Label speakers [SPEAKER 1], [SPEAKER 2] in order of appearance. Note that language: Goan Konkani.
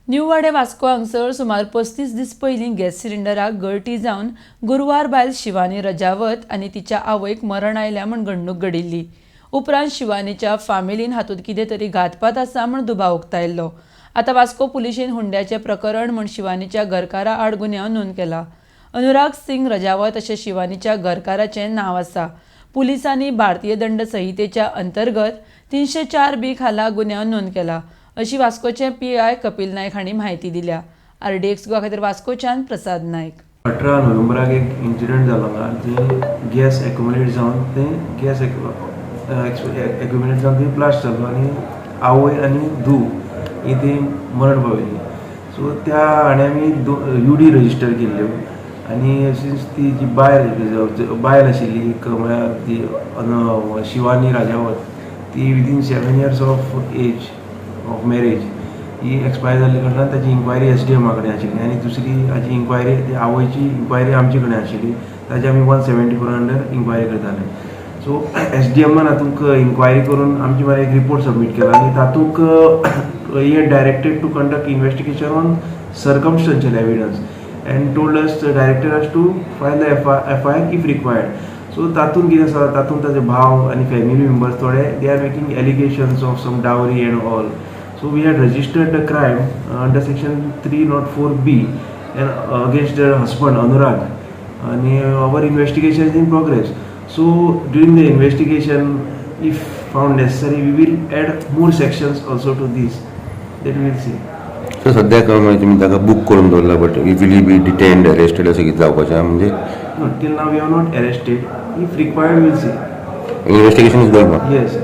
[SPEAKER 1] न्यू वाडे वास्को हांगसर सुमार 35 दीस पयलीं गॅस सिलिंडराक गळटी जावन गुरवार बायल शिवानी रजावत आनी तिच्या आवयक मरण आयल्या म्हूण घडणूक घडिल्ली. उपरांत शिवानीच्या फामिलीन हातूंत कितें तरी घातपात आसा म्हूण दुबाव उक्तायल्लो. आतां वास्को पुलिशेन हुंड्याचें प्रकरण म्हूण शिवानीच्या घरकारा आड गुन्यांव नोंद केला. अनुराग सिंग रजावत अशें शिवानीच्या घरकाराचें नांव आसा. पुलिसांनी भारतीय दंड संहितेच्या अंतर्गत 304 बी खाला गुन्यांव नोंद केला, अशी वास्कोचे पीआय कपिल नायक हांणी म्हायती दिल्या. आरडीएक्स गोवा खातीर वास्कोच्यान प्रसाद नायक.
[SPEAKER 2] 18 नोव्हेंबराक एक इन्सिडंट जालो हांगा, थंय गॅस एक्युमुलेट जावन, थंय गॅस एक्युमुलेट जावन थंय ब्लास्ट जालो आनी आवय आनी धूव ही थंय मरण पावयली. सो त्या हाणें आमी युडी रजिस्टर केल्ल्यो आनी अशीच ती जी बायल आशिल्ली एक, म्हळ्यार ती शिवानी राजावत, ती within 7 years of age of marriage he expire जाल्ल्या कारणान ताची इन्क्वायरी एसडीएमा कडेन आशिल्ली आनी दुसरी हाजी इन्क्वायरी, ती आवयची इन्क्वायरी आमचे कडेन आशिल्ली. ताजी आमी 174 अंडर इन्क्वायरी करताले. सो एसडीएमान हातूंत इन्क्वायरी करून आमचे मरे एक रिपोर्ट सबमीट केला आनी तातूंत he had directed to conduct investigation on circumstantial evidence and told us, directed us to file the FIR if required. So तातूंत कितें आसा, तातूंत ताजे भाव आनी फॅमिली मेंबर्स थोडे, they are making allegations of some dowry and all. So we had registered the crime under section 304B and against the husband Anurag and our investigation is in progress. So during the investigation, if found necessary, we will add more sections also to this. That we will see.
[SPEAKER 3] So सद्याक म्हणजे तुमी ताका बूक करून दवरला, but will be detained, arrested अशें कितें जावपाचें म्हणजे?
[SPEAKER 2] No, till now we have not arrested. If required, we will see.
[SPEAKER 3] Investigation is going on.
[SPEAKER 2] Yes.